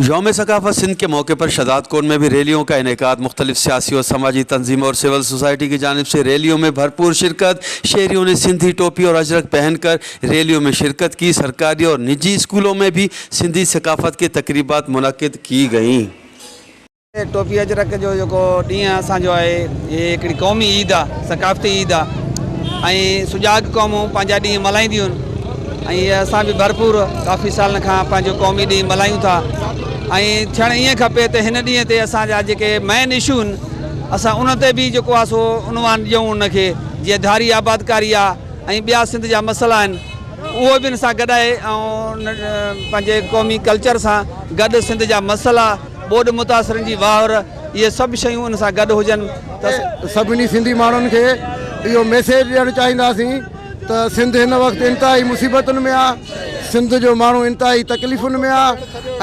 यौम सकाफत सिंध के मौके पर शहदादकोट में भी रैलियों का इनेकाद। मुख्तलिफ सियासी और समाजी तंजीम और सिविल सोसाइटी की जानिब से रैलियों में भरपूर शिरकत। शहरियों ने सिंधी टोपी और अजरक पहनकर रैलियों में शिरकत की। सरकारी और निजी स्कूलों में भी सिंधी सकाफत की तकरीबात मुनअकिद की गईं। टोपी अजरक जो जेको ॾींहुं असांजो आहे, हीअ हिकिड़ी क़ौमी ईद आहे, सकाफ़ती ईद आहे ऐं सुजाग क़ौमूं पंहिंजा ॾींहुं मल्हाईंदियूं आहिनि ऐं असां बि भरपूर काफ़ी सालनि खां पंहिंजो क़ौमी ॾींहुं मल्हायूं था ऐं थियणु ईअं खपे त हिन ॾींहं ते असांजा जेके मेन इशू आहिनि, असां उन ते बि जेको आहे सो उनवान ॾियूं उनखे, जीअं धारी आबादकारी आहे ऐं ॿिया सिंध जा मसइला आहिनि, उहो बि हिन सां गॾाए ऐं पंहिंजे क़ौमी कल्चर सां गॾु सिंध जा मसइला, ॿोॾ मुतासिरनि जी वाहर, इहे सभु शयूं उन सां गॾु हुजनि त सभिनी सिंधी माण्हुनि खे इहो मैसेज ॾियणु चाहींदासीं त सिंध हिन वक़्तु इंतिहाई मुसीबतुनि में आहे, सिंध जो माण्हू इंतिहाई तकलीफ़ुनि में आहे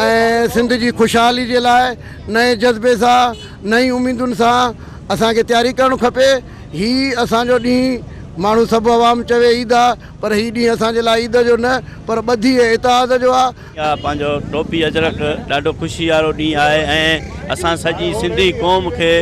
ऐं सिंध जी ख़ुशहाली जे लाइ नए जज़्बे सां, नई उमेदुनि सां असांखे तयारी करणु खपे। ही असांजो ॾींहुं, माण्हू सभु अवाम चवे ईद आहे, पर ही ॾींहुं असांजे लाइ ईद जो न पर ॿधी ऐं इतिहाद जो आहे। पंहिंजो टोपी अजरक ॾाढो ख़ुशी वारो ॾींहुं आहे ऐं असां सॼी सिंधी क़ौम खे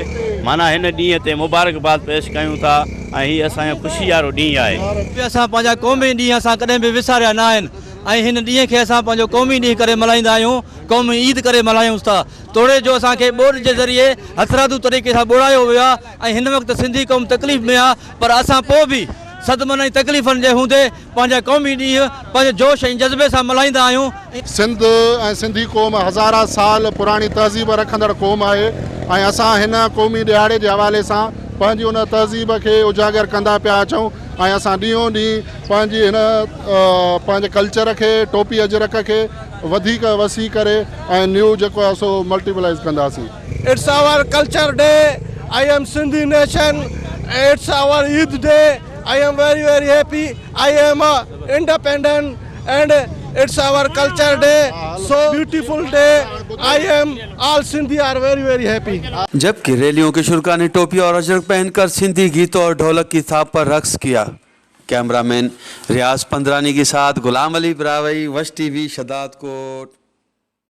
माना हिन ॾींहं ते मुबारकबाद पेश कयूं था ऐं हीउ असांजो ख़ुशी वारो ॾींहुं आहे। असां पंहिंजा क़ौमी ॾींहं असां कॾहिं बि विसारिया न आहिनि ऐं हिन ॾींहं खे असां पंहिंजो क़ौमी ॾींहुं करे मल्हाईंदा आहियूं, क़ौमी ईद करे मल्हायूं था। तोड़े जो असांखे ॿोॾ जे ज़रिए हथरादू तरीक़े सां ॿोड़ायो वियो आहे ऐं हिन वक़्तु सिंधी क़ौम तकलीफ़ में आहे, पर असां पोइ बि सदमनि ऐं तकलीफ़नि जे हूंदे पंहिंजा क़ौमी ॾींहं पंहिंजे जोश ऐं जज़्बे सां मल्हाईंदा आहियूं। सिंध ऐं सिंधी क़ौम हज़ारा साल पुराणी तहज़ीब रखंदड़ क़ौम आहे ऐं असां हिन क़ौमी ॾिहाड़े जे हवाले सां पंहिंजी उन तहज़ीब खे उजागर कंदा पिया अचूं ऐं असां ॾींहों ॾींहुं पंहिंजी हिन पंहिंजे कल्चर खे, टोपी अजरक खे वधीक वसी करे ऐं न्यू जेको आहे सो मल्टीप्लाइज़ कंदासीं। It's our culture day. I am Sindhi nation. It's our Eid day. I am very very happy. I am independent and it's our culture day. So beautiful day. I am all Sindhi are very very happy. जबकि रैलियों के शुरका ने टोपी और अजरक पहनकर सिंधी गीतों और ढोलक की थाप पर रक्स किया। कैमरामैन रियाज पंद्रानी के साथ गुलाम अली ब्रावई, वश टीवी, शदादकोट।